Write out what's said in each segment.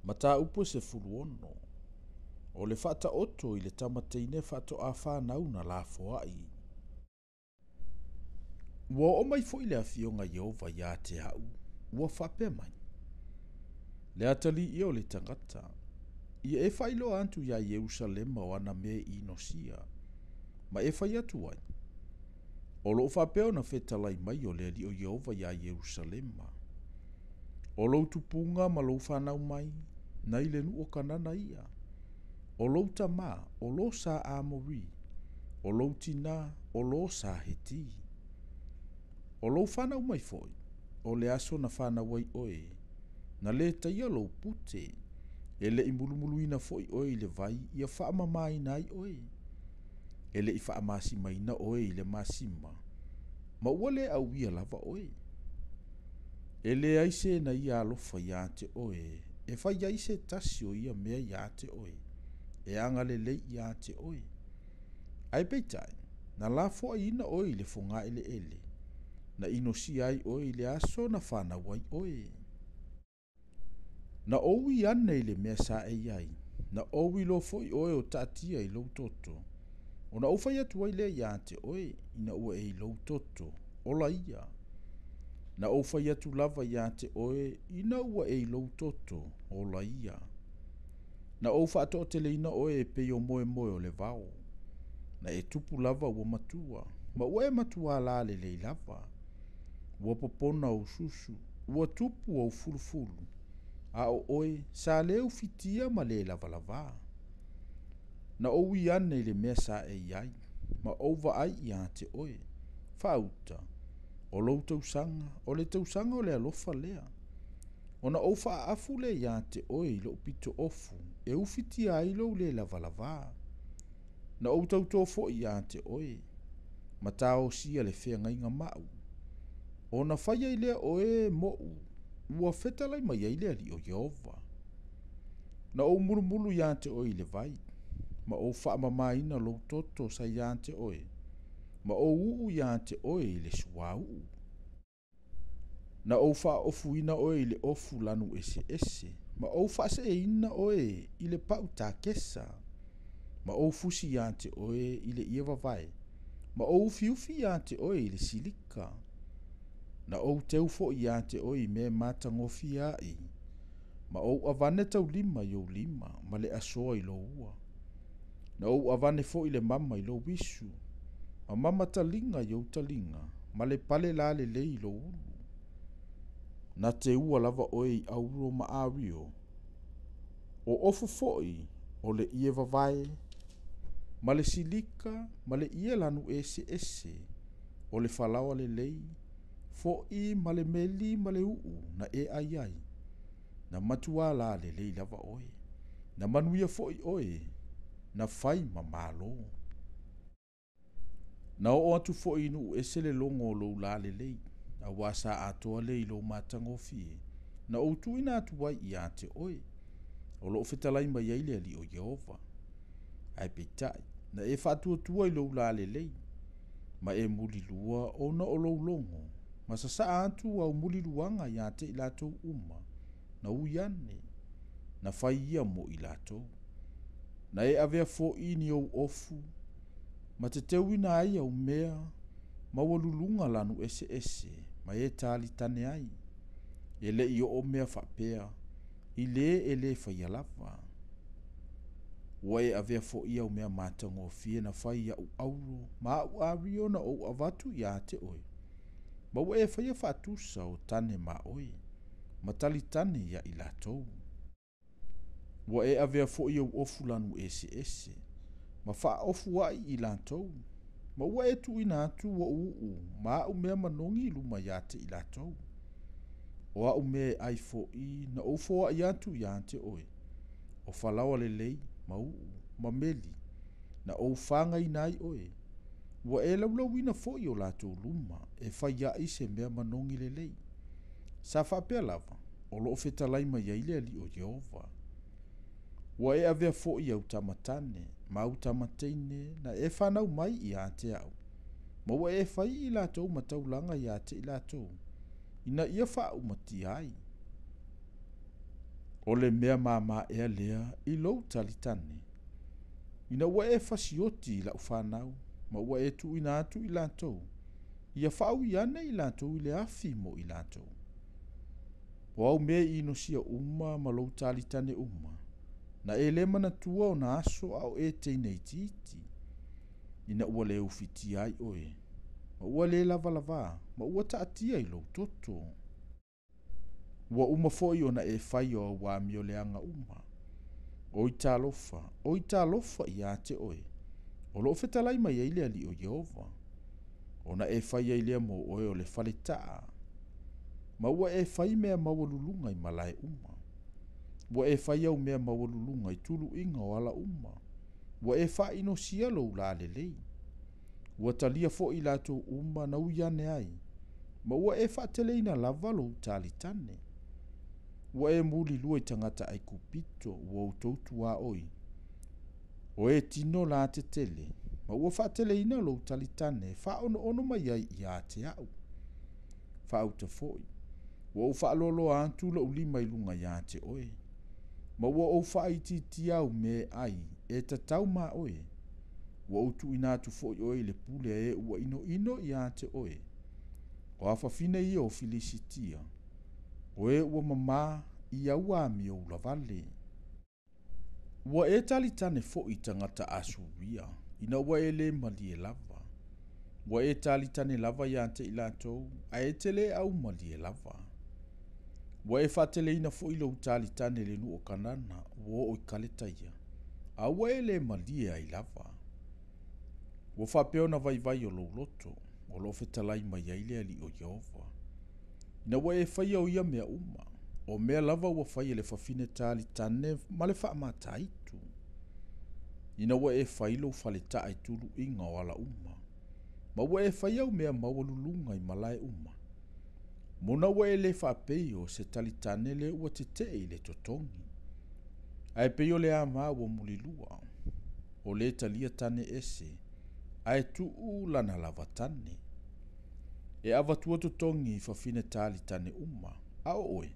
Mataupu e 16, o le faataoto i le tama teine faatoa fanau na lafoai. Ua oo mai foi le afioga Ieova ia te a'u, ua faapea mai, Le atalii ia o le tagata, ia e faailoa atu iā Ierusalema o ana mea e inosia, ma e fai atu ai, O loo faapea ona fetalai mai o le Alii o Ieova iā Ierusalema, O lou tupuga ma lou fanau mai, nai le nuu o Kanana ia, o lou tamā, o lo sa Amori, o lou tinā, o lo sa Heti. O lou fanau mai foi, o le aso na fanau ai oe, na lē taia lou pute, e le i mulumuluina foi oe i le vai ia faamamaina ai oe. E le i faamasimaina oe i le masima, ma ua lē auia lava oe. E leai se na ia alofa iā te oe, e fai ai se tasi o ia mea iā te oe, e agalelei iā te oe. Ae peitai, na lafoaiina oe i le fogaeleele, na inosia ai oe i le aso na fanau ai oe. Na ou ui ane i le mea sa e i ai, na ou iloa foi oe o taatia i lou toto, ona ou fai atu ai lea iā te oe, ina ua e i lou toto, ola ia. Na ou fai atu lava iā te oe, ina ua e i lou toto, ola ia. Na ou faatoateleina oe e pei o moemoe o le vao. Na e tupu lava ua matua, ma ua e matuā lalelei lava. Ua popona ou susu, ua tupu ou fulufulu, a o oe sa lē ufitia ma lē lavalavā. Na ou ui ane i le mea sa e i ai, ma ou vaai iā te oe, faauta, o lou tausaga, o le tausaga o le alofa lea. Ona ou faaafu lea iā te oe i lou pito ofu, e ufitia ai lou lē lavalavā. Na ou tautō foi iā te oe, ma taosia le feagaiga ma'u. Ona fai ai lea oe moʻu, ua fetalai mai ai le Alii o Ieova. Na ou mulumulu iā te oe i le vai, ma ou faamamaina lou toto sa iā te oe, ma ou uu iā te oe i le suauu. Na ou faaofuina oe i le ofu lanu eseese, ma ou faaseeina oe i le pau takesa, ma ou fusi iā te oe i le ie vavae, ma ou ufiufi iā te oe i le silika. Na ou teu foi iā te oe i mea e matagofie ai, ma ou avane taulima i ou lima, ma le asoa i lou ua. Na ou avane foi le mama i lou isu, ma mama taliga i ou taliga, ma le pale lalelei i lou ulu. Na teua lava oe i auro ma ario, o ofu foi o le ie vavae, ma le silika, ma le ie lanu eseese, o le falaoa lelei, foi ma le meli ma le uu na e ai ai. Na matuā lalelei lava oe, na manuia foi oe, na fai ma malo. Na oo atu foi i nuu ese le logo o lou lalelei, auā sa atoa lea i lou matagofie, na ou tuuina atu ai iā te oe, o loo fetalai mai ai le Alii o Ieova. Ae peitai, na e faatuatua i lou lalelei, ma e mulilua ona o lou logo, ma sasaa atu au muliluaga iā te i latou uma, na ui ane, na fai ia mo i latou. Na e avea foi ni ou ofu, ma te teuina ai au mea, ma ua luluga lanu eseese, ma e tali tane ai. E le i oo mea faapea, i lē e lē faia lava. Ua e avea foi au mea matagofie na fai i a'u auro ma a'u ario na ou avatu iā te oe, ma ua e faia faatusa o tane ma oe, ma talitane iā i latou. Ua e avea foi ou ofu lanu eseese, ma faaofu ai i latou, ma ua e tuuina atu ou uu ma a'u mea manogi i luma iā te i latou. O a'u mea e ai foi na ou foai atu iā te oe, o falaoa lelei, ma uu, ma meli, na ou fagaina ai oe. Ua e laulauina foi o latou luma, e fai ai se mea manogi lelei. Sa faapea lava, o loo fetalai mai ai le Alii o Ieova. Ua e avea foi au tamatane, ma au tamateine, na e fanau mai iā te a'u, ma ua e fai i latou ma taulaga iā te i latou, ina ia faaumatia ai. O le mea māmā ea lea i lou talitane, ina ua e fasioti i lau fanau, ma ua e tuuina atu i latou, ia faaui ane i latou i le afi mo i latou. O au mea e inosia uma ma lou talitane uma, na e lē manatua ona aso a o e teine itiiti, ina ua le ufitia ai oe, ma ua lē lavalavā, ma ua taatia i lou toto. Ua uma foi ona e fai o au amioleaga uma. Oi talofa, oi talofa iā te oe, o loo fetalai mai ai le Alii o Ieova, ona e fai ai lea mo oe o le faletaa, ma ua e fai mea maualuluga i malae uma. Ua e fai au mea maualuluga i tuluiga o ala uma. Ua e faainosia lou lalelei. Ua talia foi i latou uma na ui ane ai, ma ua e faateleina lava lou talitane. Ua e mulilua i tagata Aikupito ua outou tuaoi, o e tino la tetele, ma ua faateleina lou talitane e faaonoono mai ai iā te au. Faauta foi, ua ou faaloaloa atu lou lima i luga iā te oe, ma ua ou faaitiitia au mea e ai e tatau ma oe. Ua ou tuuina atu foi oe i le pule a e ua inoino iā te oe, o afafine ia o Filisitia, o e ua mamā i au amio ulavale. Ua e talitane foi i tagata Asuria, ina ua e lē malie lava. Ua e talitane lava iā te i latou, ae e te lē aumalie lava. Ua e faateleina foi lou talitane i le nuu o Kanana, ua oo i Kaletaia, a ua e lē malie ai lava. Ua faapea ona vaivai o lou loto, o loo fetalai mai ai le Alii o Ieova. Ina ua e faia o ia mea uma, o mea lava ua fai e le fafine talitane ma le faamataitu. Ina ua e fai lou faletaa i tuluiga o ala uma, ma ua e fai au mea maualuluga i malae uma. Mona ua e lē faapei o se talitane le ua tetee i le totogi. Ae pei o le amā ua mulilua, o lē talia tane ese, ae tuu lana lava tane. E avatua totogi i fafine talitane uma, a o oe.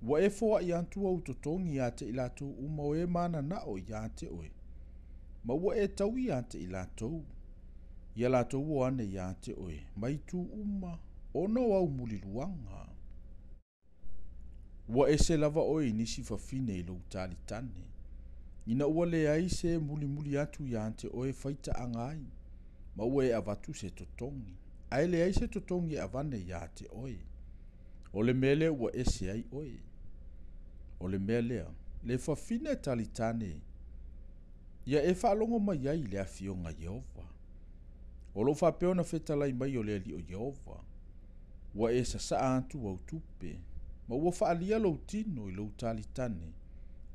Ua e foai atu au totogi iā te i latou uma o e mananao iā te oe, ma ua e taui iā te i latou, ia latou o ane iā te oe, mai itu uma, ona o au muliluaga. Ua ese lava oe i nisi fafine i lou talitane, ina ua leai se mulimuli atu iā te oe e faitaaga ai, ma ua e avatu se totogi, ae leai se totogi e avane iā te oe. O le mea lea ua ese ai oe. O le mea lea, le fafine talitane, ia e faalogo mai ai i le afioga a Ieova. O loo faapea ona fetalai mai o le Alii o Ieova, ua e sasaa atu au tupe, ma ua faalia lou tino i lou talitane,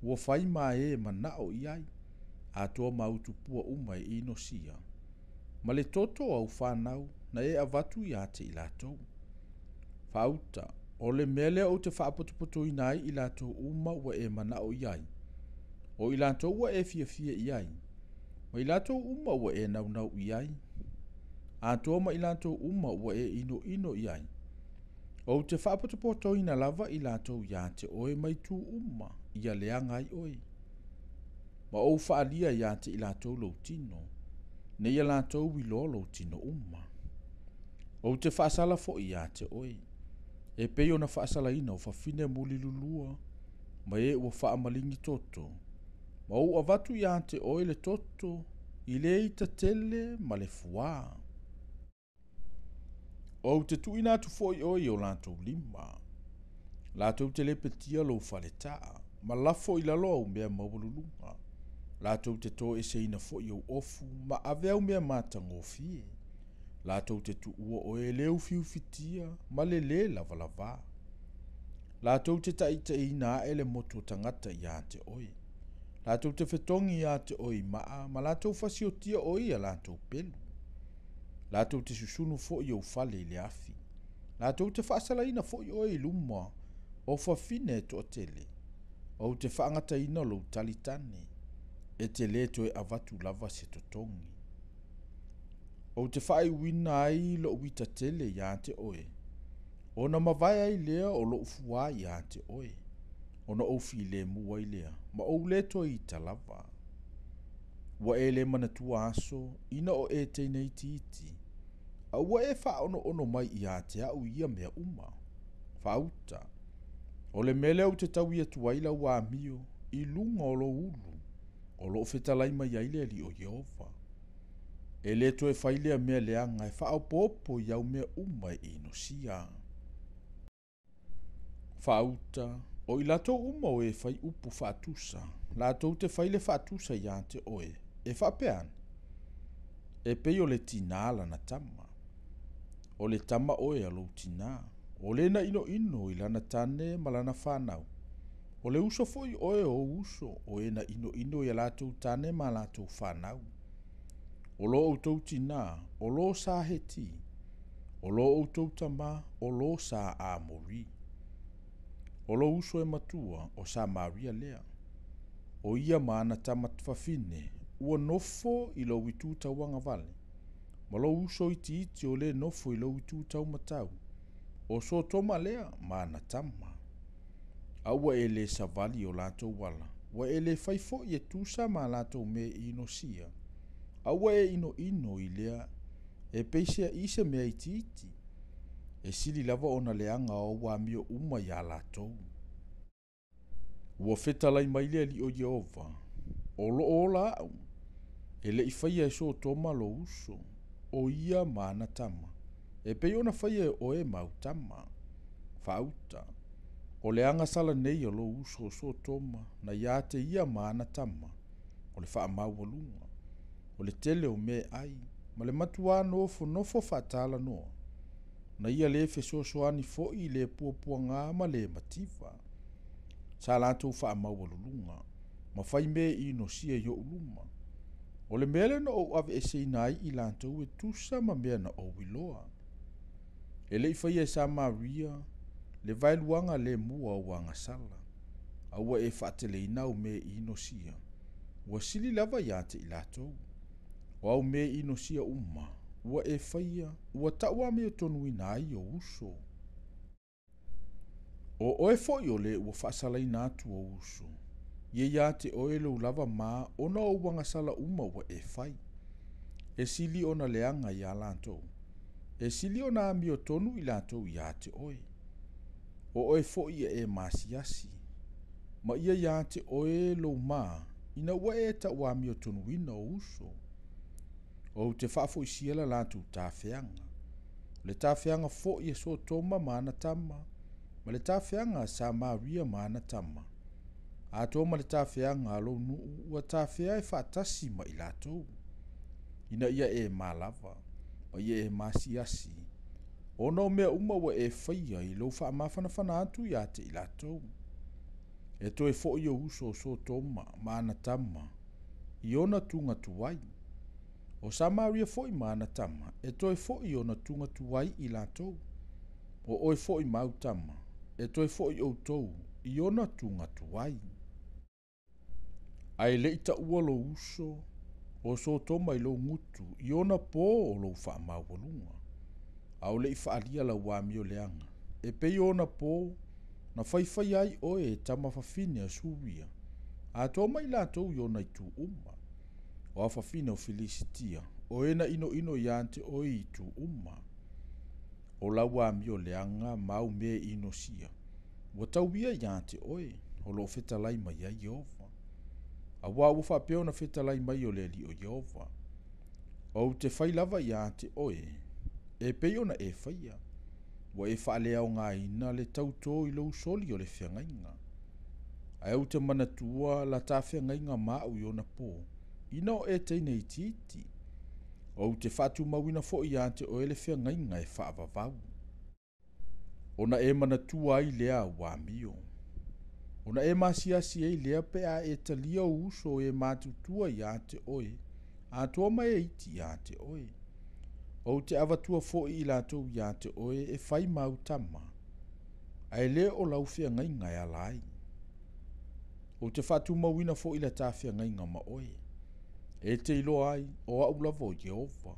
ua fai ma e manao i ai, atoa ma utupua uma e inosia, ma le toto o au fanau na e avatu iā te i latou. Faauta, o le mea lea ou te faapotopotoina ai i latou uma ua e manao i ai, o i latou ua e fiafia i ai, ma i latou uma ua e naunau i ai, atoa ma i latou uma ua e inoino i ai. Ou te faapotopotoina lava i latou iā te oe mai itu uma, ia leaga ai oe. Ma ou faalia iā te i latou lou tino, ina ia latou iloa lou tino uma. Ou te faasala foi iā te oe, e pei ona faasalaina o fafine mulilulua, ma e ua faamaligi toto, ma ou avatu iā te oe le toto i le ita tele ma le fuā. Ou te tuuina atu foi oe i o latou lima. Latou te lepetia lou faletaa, ma lafo i lalo au mea maualuluga. Latou te toeseina foi ou ofu, ma ave au mea matagofie. Latou te tuua oe e le ufiufitia ma le lē lavalavā. Latou te taitaiina ae le motu o tagata iā te oe. Latou te fetogi iā te oe i maa, ma latou fasiotia oe i a latou pelu. Latou te susunu foi ou fale i le afi. Latou te faasalaina foi oe i luma o fafine e toatele. Ou te faagataina lou talitane, e te lē toe avatu lava se totogi. Ou te faaiuina ai lou ita tele iā te oe, ona mavae ai lea o lou fuā iā te oe. ona ou filemu ai lea, ma ou lē toe ita lava. Ua e lē manatua aso ina o e teine itiiti, a ua e faaonoono mai ia te a'u i ia mea uma. Faauta, o le mea lea ou te taui atu ai lau amio i luga o lou ulu, o loo fetalai mai ai le Alii o Ieova. E lē toe fai lea mea leaga e faaopoopo i au mea uma e inosia. Faauta, o i latou uma o e fai upu faatusa, latou te fai le faatusa iā te oe, e faapea ane, e pei o le tinā lana tama. O le tama oe a lou tinā, o le na inoino i lana tane ma lana fanau. O le uso foi oe o ou uso, o e na inoino ia latou tane ma latou fanau. O lo outou tinā, o lo sa Heti. O lo outou tamā, o lo sa Amori. O lou uso e matua, o Samaria lea. O ia ma ana tama fafine, ua nofo i lou itu tauagavale. Ma lou uso itiiti o lē nofo i lou itu taumatau, o Sotoma lea ma ana tama. A ua e lē savali i o latou ala, ua e lē fai foi e tusa ma a latou mea e inosia, a ua e inoino i lea e pei i se mea itiiti. E sili lava ona leaga ou amio uma iā latou. Ua fetalai mai le Alii o Ieova, o loo ola a'u, e le'i faia e Sotoma lou uso, o ia ma ana tama, e pei ona faia e oe ma au tama. Faauta, o le agasala nei a lou uso o Sotoma na iā te ia ma ana tama, o le faamaualuga, o le tele o mea e ai, ma le matuā nofonofo faatalanoa. Na ia lē fesoasoani foi i le puapuagā ma le mativa. Sa latou faamaualuluga, ma fai mea e inosia i oʻu luma. O le mea lea na ou aveeseina ai i latou e tusa ma mea na ou iloa. E le'i faia e Samaria le vaeluaga le mua o ou agasala, a ua e faateleina au mea e inosia, ua sili lava iā te i latou. O au mea e inosia uma, ua e faia, ua tauamiotonuina ai ou uso. O oe foi o le ua faasalaina atu ou uso, ia iā te oe lou lava mā ona o ou agasala uma ua e fai. E sili ona leaga iā latou. E sili ona amiotonu i latou iā te oe. O oe foi ia e maasiasi, ma ia iā te oe lou mā, ina ua e tauamiotonuina ou uso. Ou te faafoisia la latou tafeaga. O le tafeaga foi a Sotoma ma ana tama, ma le tafeaga a Samaria ma ana tama, atoa ma le tafeaga a lou nuu ua tafea e faatasi ma i latou, ina ia e mā lava, ma ia e maasiasi, ona o mea uma ua e faia i lou faamafanafana atu iā te i latou. E toe fo'i ou uso o Sotoma ma ana tama i ona tuga tuai. O Samaria foi ma ana tama, e toe fo'i i ona tuga tuai i latou. O oe foi ma au tama, e toe fo'i outou i ona tuga tuai. Ae le'i taua lou uso o Sotoma i lou gutu i ona pō o lou faamaualuga, a o le'i faaalia lau amio leaga, e pei o ona pō na faifaia ai oe e tama fafine a Suria, atoa ma i latou i ona itu uma. O afafine o Filisitia, o e na inoino iā te oe i itu uma. O lau amio leaga ma au mea e inosia, ua tauia iā te oe, o loo fetalai mai ai Ieova. Auā ua faapea ona fetalai mai o le Alii o Ieova, Ou te fai lava iā te oe, e pei ona e faia, ua e faaleaogaina le tautō i lou soli o le feagaiga. Ae ou te manatua la ta feagaiga ma a'u i ona pō, ina o e teine itiiti. Ou te faatumauina foi iā te oe le feagaiga e faavavau. Ona e manatua ai lea au amio. Ona e maasiasi ai lea pe a e talia ou uso e matutua iā te oe, atoa ma e iti iā te oe. Ou te avatua foi i latou iā te oe e fai ma au tama, ae lē o lau feagaiga e ala ai. Ou te faatumauina foi la ta feagaiga ma oe, e te iloa ai o a'u lava o Ieova,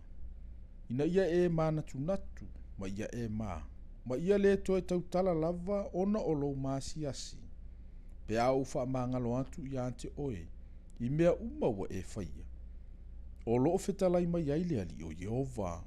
ina ia e manatunatu ma ia e mā, ma ia lē toe tautala lava ona o lou maasiasi. Pe a ou faamagalo atu ia te oe i mea uma ua e faia, o loo fetalai mai ai le Alii o Ieova.